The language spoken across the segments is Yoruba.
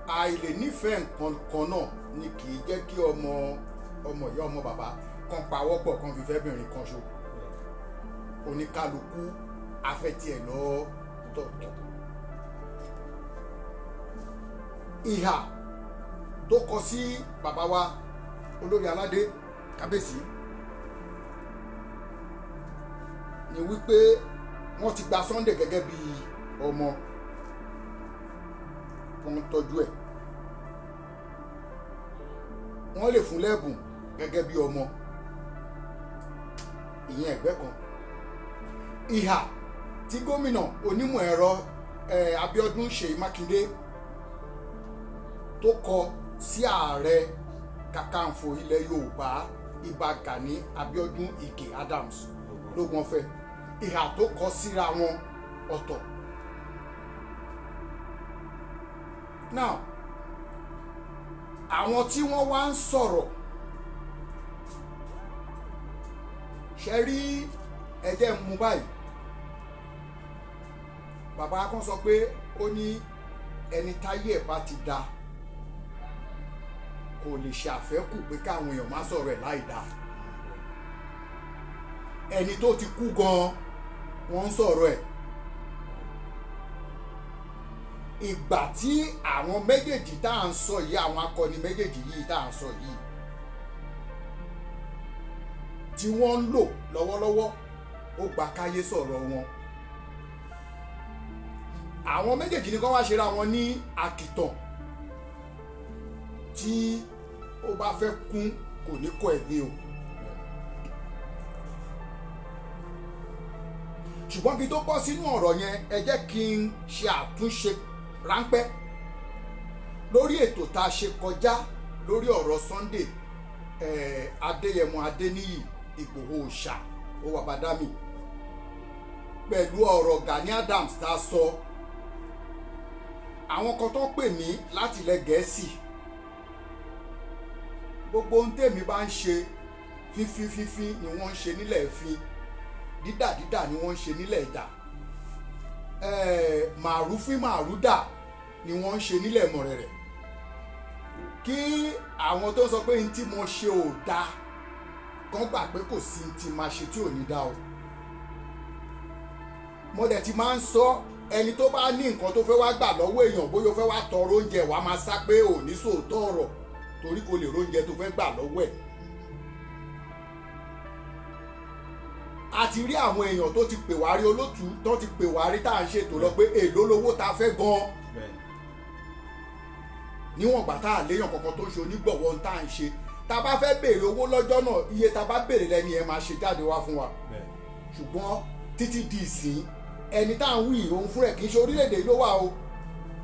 Àìlè nífẹ̀ẹ́ nǹkan kan náà ni kì í jẹ́ kí ọmọ ọmọ ìyá, ọmọ bàbá kan pawọ́pọ̀ kan fi fẹ́ bìnrin kan ṣo. Oníkálukú afẹ́tiẹ̀ lọ́tọ̀ọ̀tọ̀. Ìhà tó kọ sí bàbá wa olórí aládé kábíyèsí ni wípé wọ́n ti gba Sunday gẹ́gẹ́ bí ọmọ, wọ́n ń tọ́jú ẹ̀, wọ́n lè fún lẹ́bùn gẹ́gẹ́ bí ọmọ, ìyẹn ẹ̀gbẹ́ kan. Ìhà tí gómìnà onímọ̀ ẹ̀rọ Abíọ́dún Ṣèyí Mákindé tó kọ sí ààrẹ kakanfò ilẹ̀ Yorùbá, Ìbà Gani Abíọ́dún Ìgè Adams lógun ọ̀fẹ́, ìhà tó kọ síra wọn ọ̀tọ̀. Now, àwọn tí wọ́n wá ń sọ̀rọ̀ ṣe rí, ẹjẹ́ mú báyìí. Bàbá kan sọ pé ó ní ẹni táyé ẹ̀ bá ti da kò lè ṣàfẹ́kù pé káwọn èèyàn má sọ̀rọ̀ ẹ̀ láì dáa. Ẹni tó ti kú gan-an wọ́n ń sọ̀rọ̀ ẹ̀. Ìgbà tí àwọn méjèèjì tá à ń sọ yìí, àwọn akọni méjèèjì yìí tá à ń sọ yìí, tí wọ́n ń lò lọ́wọ́lọ́wọ́, ó gba káyé sọ̀rọ̀ wọn. Àwọn méjèèjì ni kọ́ wá ṣera wọn ní àkìtàn tí ó bá fẹ́ kún kò ní kọ ẹ̀gbin o. Ṣùgbọ́n kí n tó bọ́ sínú ọ̀rọ̀ yẹn, ẹ jẹ́ kí n ṣe àtúnṣe ráńpẹ́ lórí ètò tá a ṣe kọjá lórí ọ̀rọ̀ Sunday Adéyẹmọ Adéníyì Ìgbòho Òòṣà Owó Bàdámì pẹ̀lú ọ̀rọ̀ Gani Adams tá a sọ. Àwọn kan tó pè mí láti ilẹ̀ Gẹ̀ẹ́sì, gbogbo ohun tèmi bá ń ṣe, fífín fífín ni wọ́n ń ṣe nílẹ̀ ẹ̀fín, dídà dídà ni wọ́n ń ṣe nílẹ̀ ẹ̀dà, màrúfín màrúdà ni wọ́n ń ṣe nílẹ̀ mọ̀rẹ̀rẹ̀. Kí àwọn tó sọ pé n tí mo ṣe ò dáa kán gbà pé kò sí n tí máa ṣe tí ò ní dá o. Mo dẹ̀ ti máa ń sọ, ẹni tó bá ní nǹkan tó fẹ́ wá gbà lọ́wọ́ èèyàn, bóyá ó fẹ́ wá tọrọ oúnjẹ, wàá máa sá pé ò ní sòótọ́ ọ̀rọ̀ torí kò lè róúnjẹ tó fẹ́ gbà lọ́wọ́ ẹ̀. A ti rí àwọn èèyàn tó ti pè wá rí, olótùú tó ti pè wá rí tá à ń ṣètò lọ pé èló lówó ta fẹ́ gan-an, níwọ̀n gbà tá à léèyàn kankan tó ń ṣe onígbọ̀wọ́ tá à ń ṣe. Tá a bá fẹ́ béèrè owó lọ́jọ́ náà, iye tá a bá béèrè lẹ́ni ẹ̀ máa ṣe jáde wá fún wa. Ṣùgbọ́n títí di ìsín, ẹni tá à ń wí òun fúnra ẹ̀ kì í ṣe orílẹ̀-èdè ló wà o,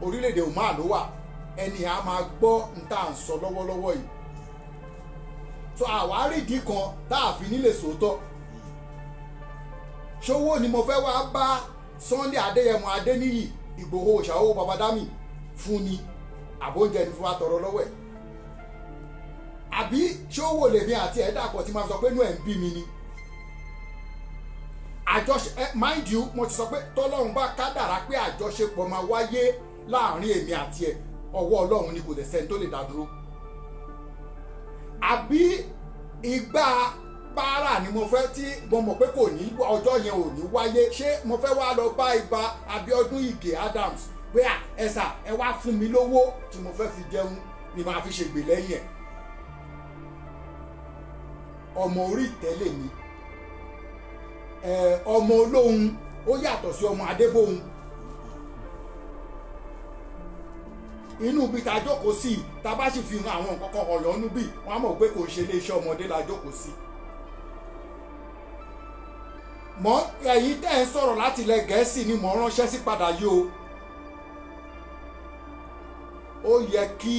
orílẹ̀-èdè Oman ló wà. Ẹni à máa gbọ́ n tá à ń sọ lọ́wọ́lọ́wọ́ yìí. So àwárídìí kan tá a fi nílé sòótọ́. Ṣòwò ni mo fẹ́ wá bá Sunday Adéyẹmọ Adéníyì Ìgbòho Òòṣà Owó Babádámì fún ni, àbóúnjẹ ni fún wa tọrọ lọ́wọ́ ẹ̀, àbí ṣòwò lèmi àti ẹ̀ dàpọ̀ tí máa sọ pé inú ẹ̀ ń bí mi ni? Àjọṣe ẹ, mind you, mo ti sọ pé tọ́lọ́run bá kádàrá pé àjọṣepọ̀ máa wáyé láàrin èmi àti ẹ̀, ọwọ́ Ọlọ́run ni, kò dẹ̀ sẹ́ni tó lè dá dúró. Àbí ìgbà báárà ni mo fẹ́ tí mo mọ̀ pé kò ní ọjọ́ yẹn ò ní wáyé, ṣé mo fẹ́ wá lọ bá Ìbà Abíọ́dún Ìgè Adams pé à ẹ sà, ẹ wá fún mi lówó tí mo fẹ́ fi jẹun ni màá fi ṣègbè lẹ́yìn ẹ̀? Ọmọ orí ìtẹ́lẹ̀ mi, ọmọ olóhun ó yàtọ̀ sí ọmọ adébóhun. Inú ibi tá a jókòó sí, tá a bá sì fi hàn àwọn nǹkan kan ọ̀yọ́ nú bí wọ́n á mọ̀ pé kò ń ṣe iléeṣẹ́ ọmọdé la jókòó sí. Mọ ẹ̀yin tẹ́ ẹ̀ ń sọ̀rọ̀ láti ilẹ̀ Gẹ̀ẹ́sì ni mò ń ránṣẹ́ sí padà yìí o. Ó yẹ kí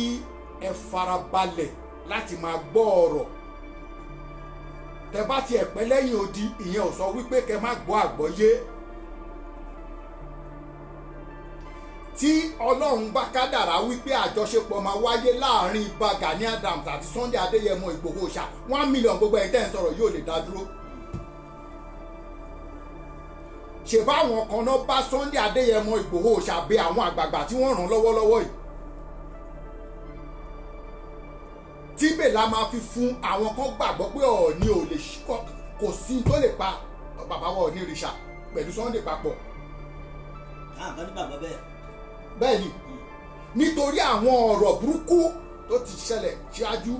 ẹ farabalẹ̀ láti máa gbọ́ ọ̀rọ̀. Tẹ bá tiẹ̀ pẹ́ lẹ́yìn odi, ìyẹn ò sọ wípé kẹ má gbọ́ àgbọ́yé. Tí Ọlọ́run bá kádàrá wípé àjọṣepọ̀ máa wáyé láàrin Ìbà Gani Adams àti Sunday Adéyẹmọ Ìgbòho Òòṣà, 1 million gbogbo ẹ̀yin tẹ́ ń sọ̀rọ̀ yóò lè dá dúró. Ṣèbá àwọn kan náà bá Sunday Adéyẹmọ Ìgbòho Òòṣà bẹ àwọn àgbààgbà tí wọ́n ràn lọ́wọ́lọ́wọ́ yìí. Tíbè la máa fi fún àwọn kan gbàgbọ́ pé Ọọ̀ni ò lè kò sí tó lè pa bàbá wa Ọọ̀ni ìrìṣà pẹ̀lú Sunday papọ̀. Àwọn kan ní bàbá bẹ́ẹ̀. Bẹ́ẹ̀ ni, nítorí àwọn ọ̀rọ̀ burúkú tó ti ṣẹlẹ̀ ṣáájú,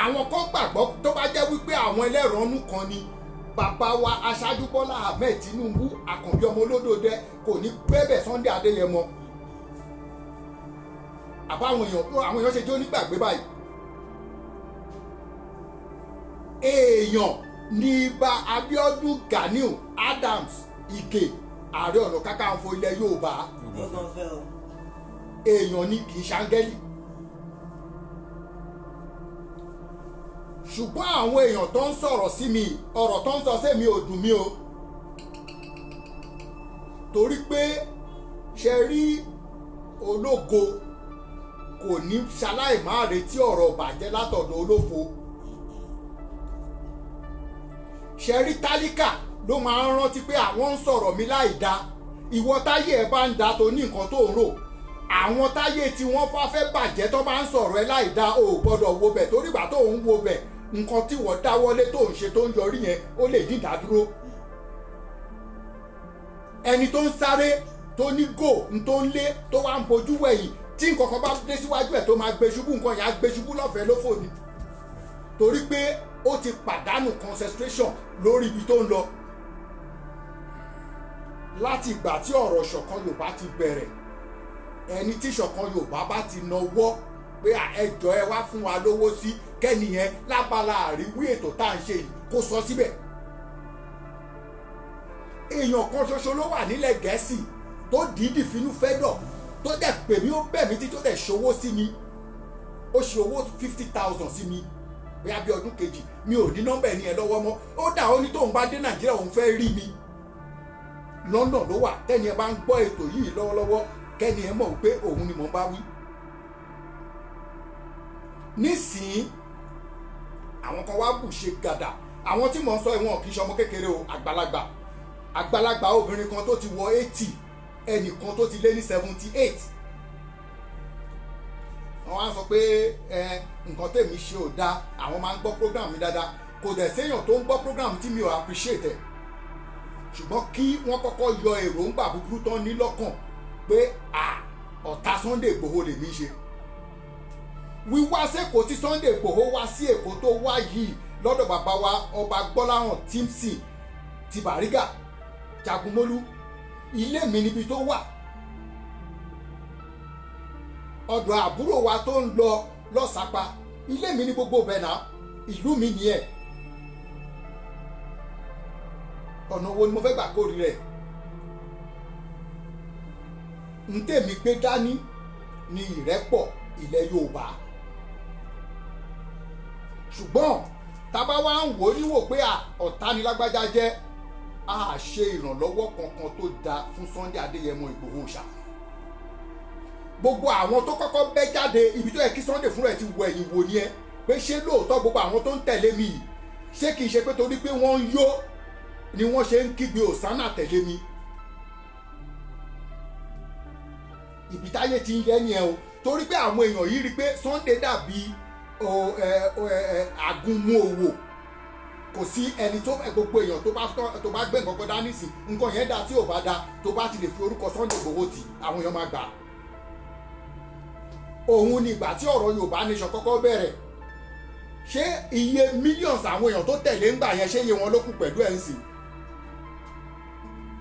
àwọn kan gbàgbọ́. Tó bá jẹ́ wípé àwọn ẹlẹ́rọ̀ọ́nù kan ni, bàbá wa aṣáájú Bọ́lá Ahmed Tinubu, Àkànbí ọmọ olódòdẹ, kò ní gbẹ́bẹ̀ Sunday Adéyẹmọ. Àbáwọn èèyàn tó àwọn èèyàn ṣe jẹ́ onígbàgbé báyìí. Èèyàn ní ibà Abíọ́dún Ganiu Adams Ige, Ààrẹ Ọ̀nà Kakanfò ilẹ̀ Yorùbá. Ó kàn fẹ́ o. Èèyàn ni, kì í ṣàǹgẹ́lì. Ṣùgbọ́n àwọn èèyàn tó ń sọ̀rọ̀ sí mi, ọ̀rọ̀ tó ń sọ sí mi ò dùn mí o, torí pé ṣe rí ológo kò ní ṣaláì má retí ọ̀rọ̀ bàjẹ́ látọ̀dọ̀ olófo. Ṣe rí tálíkà ló máa ń rántí pé àwọn ń sọ̀rọ̀ mi láì da. Ìwọ táyé ẹ bá ń da tó ní nǹkan tó ń rò, àwọn táyé tí wọ́n fà fẹ́ bàjẹ́ tó bá ń sọ̀rọ̀ ẹ láì da, o ò gbọ́dọ̀ wo bẹ̀, torí ìgbà tó ń wo bẹ̀, nǹkan tí wọ́n dáwọ́lé tó ń ṣe tó ń yọrí yẹn, ó lè dín ìdádúró. Ẹni tó ń sáré tó ní gò ń tó ń lé tó wá ń bojú wẹ̀yìn, tí nǹkan kan bá dé síwájú ẹ̀ tó máa gbé ṣubú, nǹkan yẹn á gbé ṣubú lọ́fẹ̀ẹ́ lófò ni, torí pé ó ti pàdánù concentration lórí ibi tó ń lọ. Láti ìgbà tí ọ̀rọ̀ ìṣọ̀kan Yorùbá ti bẹ̀rẹ̀, ẹni tí ìṣọ̀kan Yorùbá bá ti nawọ́ pé ẹ jọ̀ọ́, ẹ wá fún wa lówó sí kẹ́niyẹn lábala àríwí ètò tá à ń ṣe yìí, kó sọ síbẹ̀. Èèyàn kan ṣoṣo ló wà nílẹ̀ Gẹ̀ẹ́sì tó dìídì finú fẹ́ dọ̀, tó dẹ̀ pè mí, ó bẹ̀ mí tí tó dẹ̀ ṣòwò sí mi. Ó ṣe owó 50,000 sí mi bóyá bí ọdún kejì. Mi ò ní nọ́mbà ẹni ẹ lọ́wọ́ mọ́. Ó dà, ó ní tóun bá dé Nàìjíríà, òun fẹ́ rí mi. London ló wà. Tẹ́ni ẹ bá ń gbọ́ ètò yìí lọ́wọ́lọ́wọ́, kẹ́ni ẹ mọ̀ wípé òun ni mò ń bá wí. Nísìnyí, àwọn kan wá bù ṣe gàdà. Àwọn tí mò ń sọ ìwọ̀n kì í ṣe ọmọ kékeré o, àgbàlagbà àgbàlagbà, obìnrin kan tó ti wọ 80, ẹnìkan tó ti lé ní 78. Wọ́n á sọ pé ẹ nǹkan tèmi ṣe ò dáa. Àwọn máa ń gbọ́ program mi dáadáa. Kò dẹ̀ séèyàn tó ń gbọ́ program tí mi ò appreciate ẹ̀, ṣùgbọ́n kí wọ́n kọ́kọ́ yọ èròǹgbà búburú tán ní lọ́kàn pé à ọ̀tá Sunday Igboho lèmi ṣe. Wíwá sẹ́kọ̀ọ́ tí Sunday Igboho wá sí Èkó tó wá yìí lọ́dọ̀ bàbá wa Ọba Gbọ́láhàn Timson ti Bàrígà Jagunmólú, ilé mi níbi tó wà, ọ̀dọ̀ àbúrò wa tó ń lọ lọ́sàpá, ilé mi ní gbogbo bẹ̀ náà, ìlú mi nìyẹn. Ọ̀nà wo ni mo fẹ́ gbà kórìí rẹ̀? Ń tèmi gbé dání ní ìrẹ́pọ̀ ilẹ̀ Yorùbá. Ṣùgbọ́n tábà wá ń wò ó níwò pé ọ̀tá ni lágbájá jẹ́, a ṣe ìrànlọ́wọ́ kankan tó dáa fún Sunday Adéyẹmọ Ìgbòho ṣá. Gbogbo àwọn tó kọ́kọ́ bẹ́ jáde, ibi tó yẹ kí Sunday fúnra ẹ̀ ti wọ ẹ̀yìn wò ni ẹ pé ṣé lóòótọ́ gbogbo àwọn tó ń tẹ̀lé mi yìí, ṣé kìí ṣe pé torí pé wọ́n ń yó ni wọ́n ṣe ń kígbe òsánà tẹ̀lé mi? Ibi táyé ti ń yẹ ni ẹ o, torí pé àwọn èèyàn yìí rí i pé Sunday dàbí àgúnmu òwò. Kò sí ẹni tó gbogbo èèyàn tó bá gbé nǹkan kan dání sí nǹkan yẹn dá, tí ò bá dá, tó bá ti lè fi orúkọ Sunday Igboho tì, àwọn èèyàn máa gbà á. Òun ni ìgbà tí ọ̀rọ̀ Yorùbá Nation kọ́kọ́ bẹ̀rẹ̀. Ṣé iye millions àwọn èèyàn tó tẹ̀lé ńgbà yẹn, ṣé iye wọn ló kù pẹ̀lú ẹ̀ ń sìn?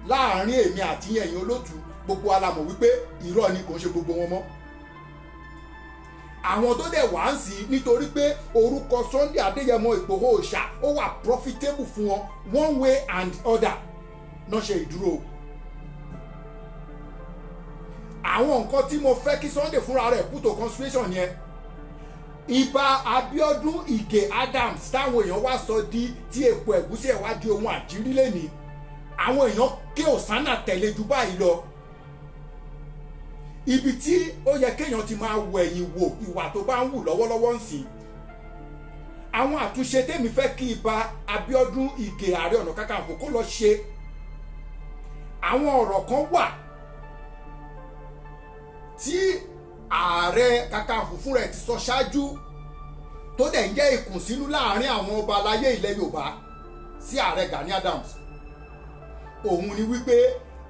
Láàárín èmi àti ẹ̀yin olótùú, gbogbo alamọ̀ wípé irọ́ ni, kò ń ṣe gbogbo wọn mọ́. Àwọn tó dẹ̀ wá ń sí nítorí pé orúkọ Sunday Adéyẹmọ Ìgbòho Òòṣà ó wà profitable fún wọn one way and other náà ṣe ìdúró. Àwọn nǹkan tí mo fẹ́ kí Sunday fúnra rẹ̀ put to consideration yẹn, Ìbà Abíọ́dún Ìgè Adams táwọn èèyàn wá sọ di tí èpo ẹ̀gúsí ẹ̀ wá di ohun àjírí lẹ́ni, àwọn èèyàn ké òsánà tẹ̀lé ju báyìí lọ. Ibi tí ó yẹ kéèyàn ti máa wọ ẹ̀yìn wò ìwà tó bá ń wù lọ́wọ́lọ́wọ́ ń sìn. Àwọn àtúnṣe tèmi fẹ́ kí Ìbà Abíọ́dún Ìgè Ààrẹ Ọ̀nà Kakanfò kó lọ ṣe, àwọn ọ̀rọ̀ kan wà tí Ààrẹ Kakanfò fúnra ẹ̀ ti sọ ṣáájú, tó dẹ̀ ń jẹ́ ìkùnsínú láàrin àwọn ọba aláyé ilẹ̀ Yorùbá sí Ààrẹ Gani Adams, òun ni wípé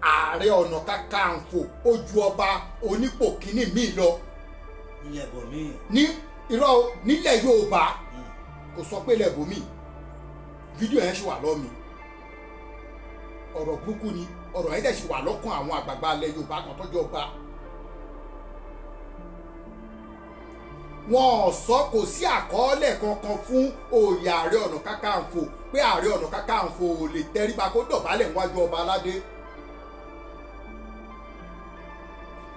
Ààrẹ Ọ̀nà Kakanfò ó ju ọba onípò kínní míì lọ Nílẹ̀ bòmíì. Ní irọ́ o, nílẹ̀ Yorùbá. Kò sọ pé ilẹ̀ bòmíì. Fídíò yẹn ṣì wà lọ́mi. Ọ̀rọ̀ burúkú ni ọ̀rọ̀ yẹn dẹ̀ ṣì wà lọ́kàn àwọn àgbààgbà ilẹ̀ Yorùbá kan tọ́jú ọba. Wọn ò sọ, kò sí àkọọ́lẹ̀ kankan fún oyè Ààrẹ Ọ̀nà Kakanfò pé Ààrẹ Ọ̀nà Kakanfò ò lè tẹríba kó dọ̀bálẹ̀ níwájú ọba aládé.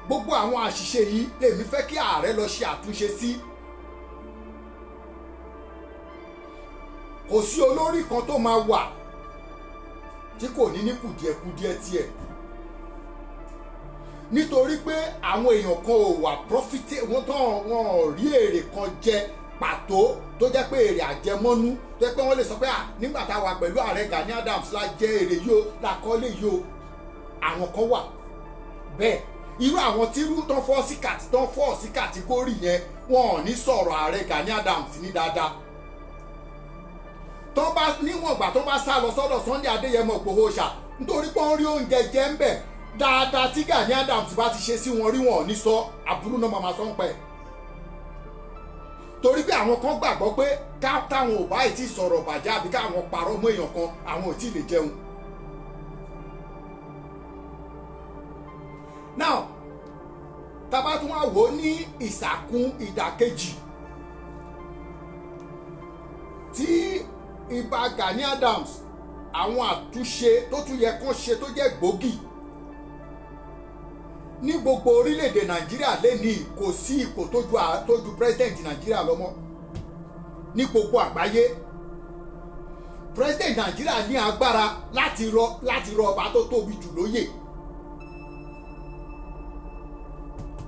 Gbogbo àwọn àṣìṣe yìí lèmi fẹ́ kí ààrẹ lọ ṣe àtúnṣe sí. Kò sí olórí kan tó máa wà tí kò ní ní kùdìẹ̀kudiẹ tiẹ̀, nítorí pé àwọn èèyàn kan ò wà profit, wọ́n tán wọn ò rí èrè kan jẹ pàtó tó jẹ́ pé èrè àjẹmọ́nú, tó jẹ́ pé wọ́n lè sọ pé à nígbà tá a wà pẹ̀lú Ààrẹ Gani Adams la jẹ èrè yìí o, la kọ́lé yìí o. Àwọn kan wà bẹ́ẹ̀. Irú àwọn tírú tán fọ́ sí kàtígórì yẹn, wọn ò ní sọ̀rọ̀ Ààrẹ Gani Adams ní dáadáa. Tó bá níwọ̀n ìgbà tó bá sá lọ sọ́dọ̀ Sunday Adéyẹmọ Ìgbòho ṣà, nítorí pé wọ́n rí oúnjẹ jẹ ń bẹ̀ dáadáa, tí Gani Adams bá ti ṣe sí wọn rí, wọn ò ní sọ àbúrú náà, màmá sọ ń pẹ́, torí pé àwọn kan gbàgbọ́ pé ká táwọn ò bá ì tí sọ̀rọ̀ bàjẹ́ àbí káwọn parọ́ mọ́ èèyàn kan, àwọn ò tí ì lè jẹun. Now, tá bá tún wá wò ó ní ìsàkún ìdàkejì tí Ìbà Gani Adams, àwọn àtúnṣe tó tún yẹ kán ṣe tó jẹ́ gbòógì ní gbogbo orílẹ̀-èdè Nàìjíríà lẹ́nìí, kò sí ipò tó ju president Nàìjíríà lọ mọ́ ní gbogbo àgbáyé. President Nàìjíríà ní agbára láti rọ ọba tó tóbi jù lóyè.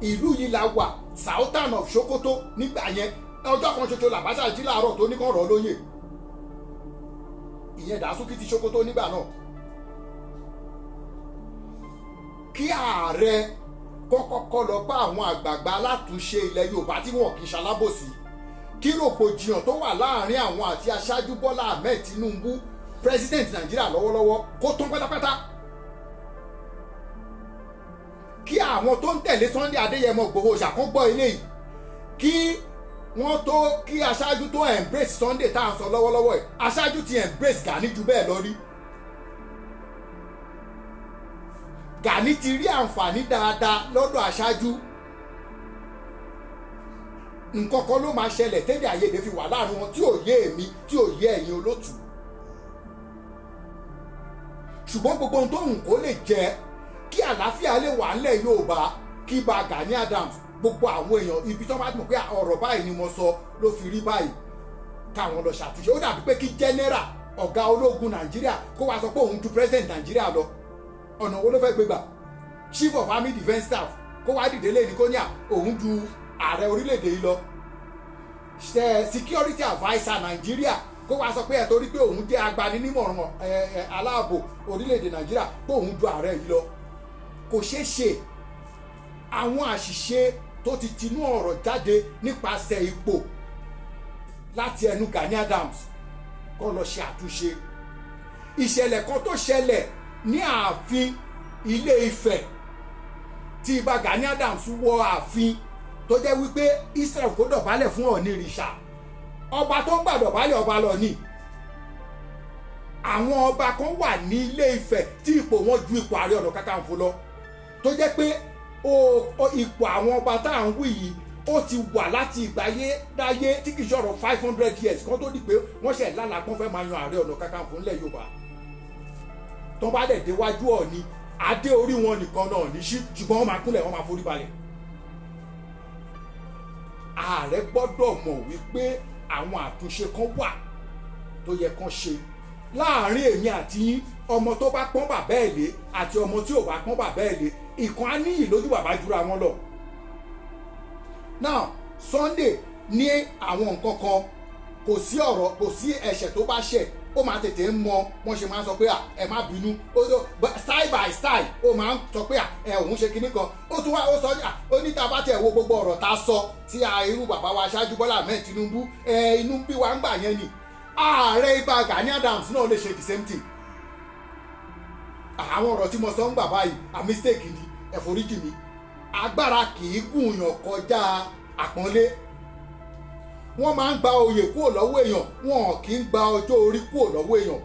Ìlú yìí la wà, Sultan of Sokoto nígbà yẹn. Ọjọ́ kan ṣoṣo làbáṣà jí láàárọ̀ tó ní kàn rọ̀ lóyè, ìyẹn Dàsúkì ti Sokoto nígbà náà. Kí ààrẹ kọ́kọ́kọ́ lọ bá àwọn àgbààgbà alátúnṣe ilẹ̀ Yorùbá tí wọn kì í ṣalábòsí, kí rògbòdìyàn tó wà láàrin àwọn àti aṣáájú Bọ́lá Ahmed Tinubu, president Nàìjíríà lọ́wọ́lọ́wọ́, kó tán pátápátá, kí àwọn tó ń tẹ̀lé Sunday Adéyẹmọ Ìgbòho ṣàkóńgbọ́ eléyìí, kí wọ́n tó kí aṣáájú tó embrace Sunday tá à ń sọ lọ́wọ́lọ́wọ́ ẹ̀. Aṣáájú ti embrace Gani ju bẹ́ẹ̀ lọ rí. Gani ti rí àǹfààní dáadáa lọ́dọ̀ aṣáájú. Nǹkan kan ló máa ṣẹlẹ̀ tẹ́lẹ̀ àyèdè fi wà láàrin wọn tí ò yé èmi, tí ò yé ẹ̀yin olótùú. Ṣùgbọ́n gbogbo ohun tó hùn kó lè jẹ́ kí àlàáfíà lè wà ńlẹ̀ Yorùbá, kí bá Gani Adams, gbogbo àwọn èèyàn ibi tó bá mọ̀ pé ọ̀rọ̀ báyìí ni mo sọ ló fi rí báyìí, káwọn lọ ṣàtúnṣe. Ó dàbí pé kí general ọ̀gá ológun Nàìjíríà kó wá sọ pé òun ju president Nàìjíríà lọ. Ọ̀nà wo ló fẹ́ gbégbà? Chief of Army Defence Staff kó wá dìde lé ní kó ní à òun ju ààrẹ orílẹ̀-èdè yìí lọ. Security adviser Nàìjíríà kó wá sọ pé ẹ torí pé òun jẹ́ agbaninímọ̀ràn aláàbò orílẹ̀-èdè Nàìjíríà pé òun ju ààrẹ yìí lọ. Kò ṣeé ṣe. Àwọn àṣìṣe tó ti tinú ọ̀rọ̀ jáde nípasẹ̀ ipò láti ẹnu Gani Adams, kó lọ ṣe àtúnṣe. Ìṣẹ̀lẹ̀ kan tó ṣẹlẹ̀ ní ààfin Ilé Ifẹ̀ tí Ìbà Gani Adams wọ ààfin, tó jẹ́ wípé Israel kò dọ̀bálẹ̀ fún Ọọ̀ni ìrìṣà, ọba tó ń gbà dọ̀bálẹ̀ ọba lọ ni. Àwọn ọba kan wà ní Ilé Ifẹ̀ tí ipò wọn ju ipò Ààrẹ Ọ̀nà Kakanfò lọ, tó jẹ́ pé ipò àwọn ọba tá à ń wí yìí, ó ti wà láti ìgbà yé dáyé, tí kì í ṣọ̀rọ̀ 500 years kan tó di pé wọ́n ṣẹ̀ lálàá pọ́n fẹ́ máa yan Ààrẹ Ọ̀nà Kakanfò ńlẹ̀ Yorùbá. Tó bá dẹ̀ déwájú Ọọ̀ni, adé orí wọn nìkan náà ní sí, ṣùgbọ́n wọ́n máa kúnlẹ̀, wọ́n máa forí balẹ̀. Ààrẹ gbọ́dọ̀ mọ̀ wípé àwọn àtúnṣe kan wà tó yẹ kán ṣe láàrin èmi àti yín. Ọmọ tó bá pọ́n bàbá ẹ̀ lé àti ọmọ tí ò bá pọ́n bàbá ẹ̀ lé, ìkan á níyì lójú bàbá jura wọn lọ. Now, Sunday ní àwọn nǹkan kan, kò sí ọ̀rọ̀, kò sí ẹ̀ṣẹ̀ tó bá ṣẹ̀. Ó máa tètè ń mọ wọ́n ṣe máa ń sọ pé, "À, ẹ má bínú." Ó tó style by style, ó máa ń sọ pé, "À, ẹ òun ṣe kinní kan." Ó tún wá ó sọ, à, ó ní tá a bá tẹ̀ wo gbogbo ọ̀rọ̀ tá a sọ tí a irú bàbá wa aṣáájú Bọ́lá Ahmed Tinubu, ẹ inú bí wa ń gbà yẹn ni. Ààrẹ Ibà Gani Adams náà lè ṣe the same thing. Àwọn ọ̀rọ̀ tí mo sọ ń gbà báyìí, a mistake ni, ẹ foríjì mi. Agbára kì í gùn yàn kọjá àpọ́nlé. Wọ́n máa ń gba oyè kúrò lọ́wọ́ èèyàn, wọn kì í gba ọjọ́ orí kúrò lọ́wọ́ èèyàn.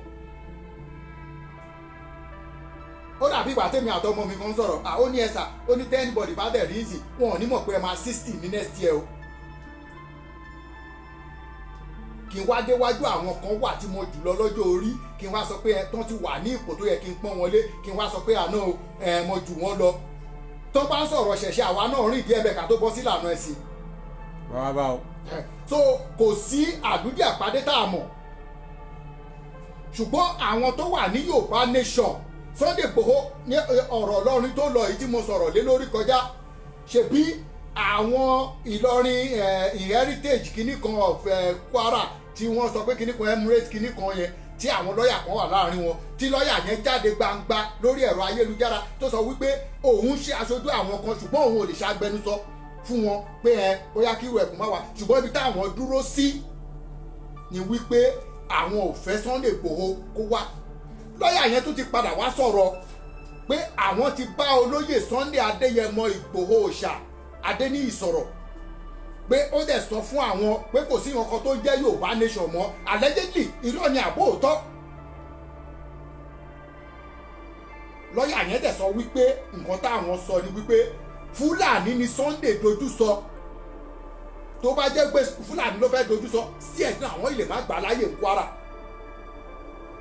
Ó dàbí ìgbà tèmi àtọmọ mi kan sọ̀rọ̀, à ó ní ẹ̀sà, ó ní anybody bá dẹ̀ rí ìsìn, wọn ò ní mọ̀ pé ẹ máa 60 ní next year o. Kí n wá déwájú àwọn kan wà tí mo jù lọ lọ́jọ́ orí, kí n wá sọ pé ẹ tán ti wà ní ipò tó yẹ kí n pọ́n wọn lé, kí n wá sọ pé àná o, ẹ mo jù wọ́n lọ. Tó bá ń sọ̀rọ̀ ṣẹ̀ṣẹ̀, àwa náà rìn díẹ̀ bẹ́ẹ̀ ká tó bọ́ sí ìlànà ẹ̀sìn. Bàbá bá o. So kò sí àdúgbò àpàdé tá a mọ̀, ṣùgbọ́n àwọn tó wà ní Yorùbá Nation, Sunday Igboho ní ọ̀rọ̀ Ìlọrin tó lọ yìí tí mo sọ̀rọ̀ lé lórí kọjá, ṣebí àwọn Ìlọrin heritage kìíní kan of Kwara tí wọ́n sọ pé kìíní kan Emirates kìíní kan yẹn, tí àwọn lọ́ọ̀yà kan wà láàrin wọn, tí lọ́ọ̀yà yẹn jáde gbangba lórí ẹ̀rọ ayélujára tó sọ wípé òun ṣe aṣojú àwọn kan, ṣùgbọ́n òun ò lè ṣàgbẹnusọ fún wọn pé ẹ bóyá kí irú ẹkùn má wà, ṣùgbọ́n ibi táwọn dúró sí ni wípé àwọn ò fẹ́ Sunday Igboho kó wá. Lọ́ọ̀yà yẹn tún ti padà wá sọ̀rọ̀ pé àwọn ti bá olóyè Sunday Adéyẹmọ Ìgbòho Òòṣà Adéníyì sọ̀rọ̀, pé ó dẹ̀ sọ fún àwọn pé kò sí nǹkan tó jẹ́ Yorùbá Nation mọ́. Allegedly, irọ́ ni àbó òótọ́, lọ́ọ̀yà yẹn dẹ̀ sọ wípé nǹkan táwọn sọ ni wípé Fúlàní ni Sunday dojú sọ. Tó bá jẹ́ pé Fúlàní ló fẹ́ dojú sọ sí ẹ̀sìn, àwọn ilé má gbà láyè ń Kwara,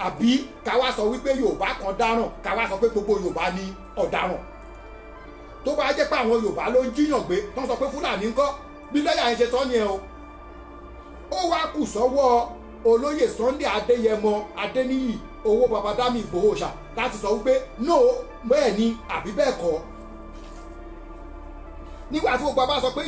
àbí ká wá sọ wípé Yorùbá kan dáràn, ká wá sọ pé gbogbo Yorùbá ní ọ̀daràn? Tó bá jẹ́ pé àwọn Yorùbá ló ń jíyàn gbé, tó ń sọ pé Fúlàní ńkọ́? Bí lọ́ọ̀yà yẹn ṣe sọ nìyẹn o. Ó wá kù sọ́wọ́ olóyè Sunday Adéyẹmọ Adéníyì owó Babadami Ìgbòho ṣá láti sọ wípé no, bẹ́ẹ̀ ni àbí bẹ́ẹ̀ kọ́, nígbà tí gbogbo abá sọ pé